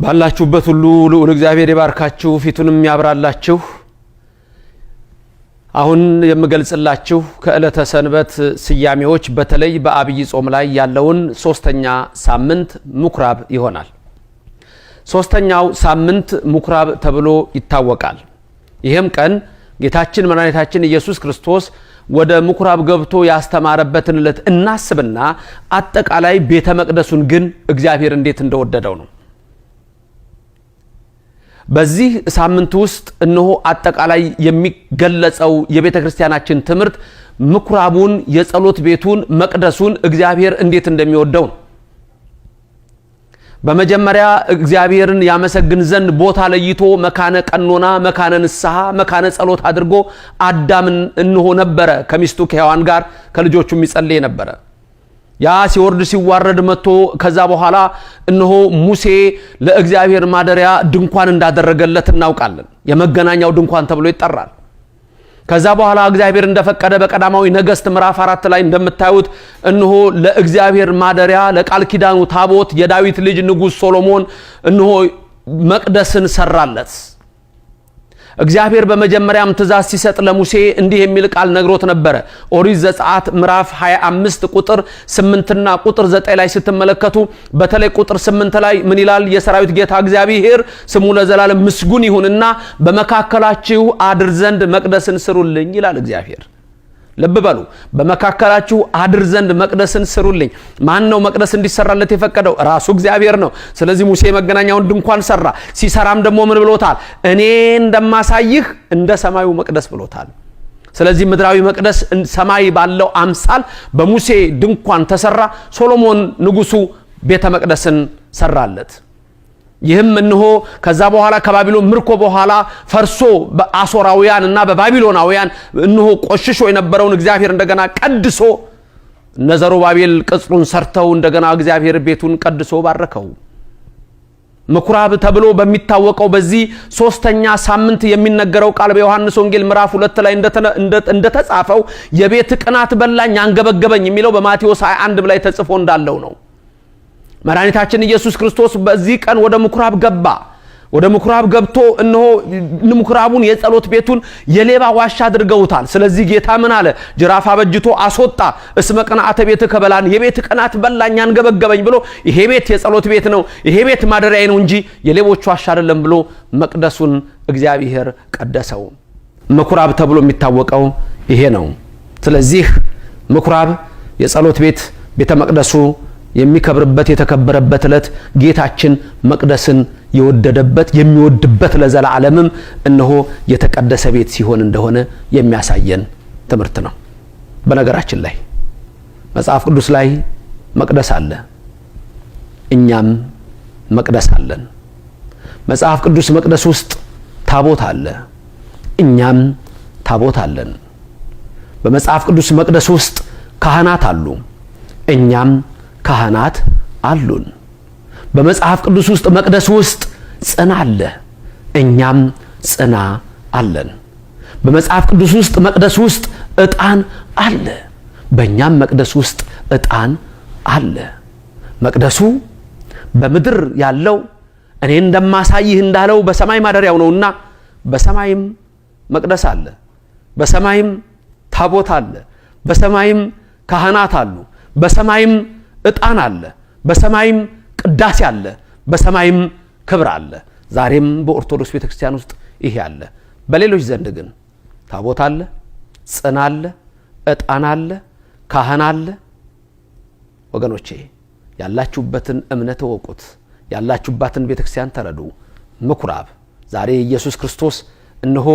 ባላችሁበት ሁሉ ልዑል እግዚአብሔር ይባርካችሁ፣ ፊቱንም ያብራላችሁ። አሁን የምገልጽላችሁ ከዕለተ ሰንበት ስያሜዎች በተለይ በአብይ ጾም ላይ ያለውን ሶስተኛ ሳምንት ምኩራብ ይሆናል። ሶስተኛው ሳምንት ምኩራብ ተብሎ ይታወቃል። ይህም ቀን ጌታችን መድኃኒታችን ኢየሱስ ክርስቶስ ወደ ምኩራብ ገብቶ ያስተማረበትን ዕለት እናስብና አጠቃላይ ቤተ መቅደሱን ግን እግዚአብሔር እንዴት እንደወደደው ነው። በዚህ ሳምንት ውስጥ እነሆ አጠቃላይ የሚገለጸው የቤተ ክርስቲያናችን ትምህርት ምኩራቡን፣ የጸሎት ቤቱን፣ መቅደሱን እግዚአብሔር እንዴት እንደሚወደው ነው። በመጀመሪያ እግዚአብሔርን ያመሰግን ዘንድ ቦታ ለይቶ መካነ ቀኖና፣ መካነ ንስሐ፣ መካነ ጸሎት አድርጎ አዳምን እንሆ ነበረ ከሚስቱ ከሔዋን ጋር ከልጆቹ የሚጸልይ ነበረ። ያ ሲወርድ ሲዋረድ መጥቶ ከዛ በኋላ እነሆ ሙሴ ለእግዚአብሔር ማደሪያ ድንኳን እንዳደረገለት እናውቃለን። የመገናኛው ድንኳን ተብሎ ይጠራል። ከዛ በኋላ እግዚአብሔር እንደፈቀደ በቀዳማዊ ነገሥት ምዕራፍ 4 ላይ እንደምታዩት እነሆ ለእግዚአብሔር ማደሪያ ለቃል ኪዳኑ ታቦት የዳዊት ልጅ ንጉሥ ሶሎሞን እነሆ መቅደስን ሰራለት። እግዚአብሔር በመጀመሪያም ትእዛዝ ሲሰጥ ለሙሴ እንዲህ የሚል ቃል ነግሮት ነበረ። ኦሪት ዘጸአት ምዕራፍ 25 ቁጥር 8ና ቁጥር 9 ላይ ስትመለከቱ በተለይ ቁጥር 8 ላይ ምን ይላል? የሰራዊት ጌታ እግዚአብሔር ስሙ ለዘላለም ምስጉን ይሁንና በመካከላችሁ አድር ዘንድ መቅደስን ስሩልኝ ይላል እግዚአብሔር። ልብ በሉ። በመካከላችሁ አድር ዘንድ መቅደስን ስሩልኝ። ማን ነው መቅደስ እንዲሰራለት የፈቀደው? ራሱ እግዚአብሔር ነው። ስለዚህ ሙሴ የመገናኛውን ድንኳን ሰራ። ሲሰራም ደግሞ ምን ብሎታል? እኔ እንደማሳይህ እንደ ሰማዩ መቅደስ ብሎታል። ስለዚህ ምድራዊ መቅደስ ሰማይ ባለው አምሳል በሙሴ ድንኳን ተሰራ። ሶሎሞን ንጉሱ ቤተ መቅደስን ሰራለት። ይህም እነሆ ከዛ በኋላ ከባቢሎን ምርኮ በኋላ ፈርሶ በአሦራውያን እና በባቢሎናውያን እነሆ ቆሽሾ የነበረውን እግዚአብሔር እንደገና ቀድሶ እነ ዘሩባቤል ቅጽሩን ሰርተው እንደገና እግዚአብሔር ቤቱን ቀድሶ ባረከው። ምኩራብ ተብሎ በሚታወቀው በዚህ ሶስተኛ ሳምንት የሚነገረው ቃል በዮሐንስ ወንጌል ምዕራፍ 2 ላይ እንደተጻፈው የቤት ቅናት በላኝ አንገበገበኝ የሚለው በማቴዎስ 21 ላይ ተጽፎ እንዳለው ነው። መድኃኒታችን ኢየሱስ ክርስቶስ በዚህ ቀን ወደ ምኩራብ ገባ። ወደ ምኩራብ ገብቶ እነሆ ምኩራቡን የጸሎት ቤቱን የሌባ ዋሻ አድርገውታል። ስለዚህ ጌታ ምን አለ? ጅራፍ አበጅቶ አስወጣ። እስመ ቅንዓተ ቤትከ በላን፣ የቤት ቅናት በላኝ አንገበገበኝ ብሎ ይሄ ቤት የጸሎት ቤት ነው፣ ይሄ ቤት ማደሪያዬ ነው እንጂ የሌቦች ዋሻ አይደለም ብሎ መቅደሱን እግዚአብሔር ቀደሰው። ምኩራብ ተብሎ የሚታወቀው ይሄ ነው። ስለዚህ ምኩራብ የጸሎት ቤት ቤተ መቅደሱ የሚከብርበት የተከበረበት ዕለት ጌታችን መቅደስን የወደደበት የሚወድበት ለዘላለምም እነሆ የተቀደሰ ቤት ሲሆን እንደሆነ የሚያሳየን ትምህርት ነው። በነገራችን ላይ መጽሐፍ ቅዱስ ላይ መቅደስ አለ፣ እኛም መቅደስ አለን። መጽሐፍ ቅዱስ መቅደስ ውስጥ ታቦት አለ፣ እኛም ታቦት አለን። በመጽሐፍ ቅዱስ መቅደስ ውስጥ ካህናት አሉ፣ እኛም ካህናት አሉን። በመጽሐፍ ቅዱስ ውስጥ መቅደስ ውስጥ ጽና አለ፣ እኛም ጽና አለን። በመጽሐፍ ቅዱስ ውስጥ መቅደስ ውስጥ ዕጣን አለ፣ በእኛም መቅደስ ውስጥ ዕጣን አለ። መቅደሱ በምድር ያለው እኔ እንደማሳይህ እንዳለው በሰማይ ማደሪያው ነውና በሰማይም መቅደስ አለ፣ በሰማይም ታቦት አለ፣ በሰማይም ካህናት አሉ፣ በሰማይም ዕጣን አለ፣ በሰማይም ቅዳሴ አለ፣ በሰማይም ክብር አለ። ዛሬም በኦርቶዶክስ ቤተክርስቲያን ውስጥ ይሄ አለ። በሌሎች ዘንድ ግን ታቦት አለ፣ ጽና አለ፣ ዕጣን አለ፣ ካህን አለ። ወገኖቼ ያላችሁበትን እምነት እወቁት። ያላችሁባትን ቤተክርስቲያን ተረዱ። ምኩራብ ዛሬ ኢየሱስ ክርስቶስ እነሆ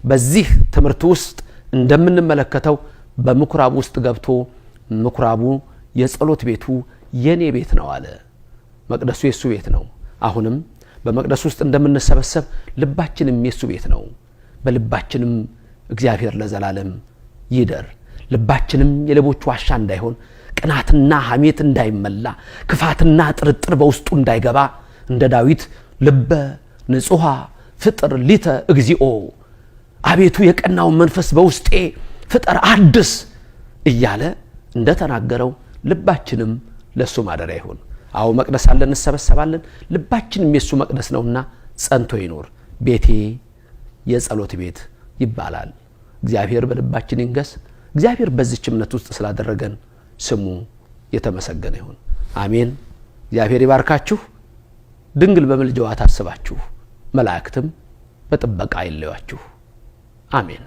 በዚህ ትምህርት ውስጥ እንደምንመለከተው በምኩራብ ውስጥ ገብቶ ምኩራቡ የጸሎት ቤቱ የኔ ቤት ነው አለ። መቅደሱ የሱ ቤት ነው። አሁንም በመቅደሱ ውስጥ እንደምንሰበሰብ ልባችንም የሱ ቤት ነው። በልባችንም እግዚአብሔር ለዘላለም ይደር። ልባችንም የሌቦች ዋሻ እንዳይሆን፣ ቅናትና ሐሜት እንዳይመላ፣ ክፋትና ጥርጥር በውስጡ እንዳይገባ እንደ ዳዊት ልበ ንጹሐ ፍጥር ሊተ እግዚኦ፣ አቤቱ የቀናውን መንፈስ በውስጤ ፍጠር አድስ እያለ እንደተናገረው ልባችንም ለሱ ማደሪያ ይሁን። አዎ መቅደስ አለን፣ እንሰበሰባለን። ልባችንም የሱ መቅደስ ነውና ጸንቶ ይኖር። ቤቴ የጸሎት ቤት ይባላል። እግዚአብሔር በልባችን ይንገስ። እግዚአብሔር በዚች እምነት ውስጥ ስላደረገን ስሙ የተመሰገነ ይሁን። አሜን። እግዚአብሔር ይባርካችሁ። ድንግል በምልጃዋ ታስባችሁ፣ መላእክትም በጥበቃ አይለዩአችሁ። አሜን።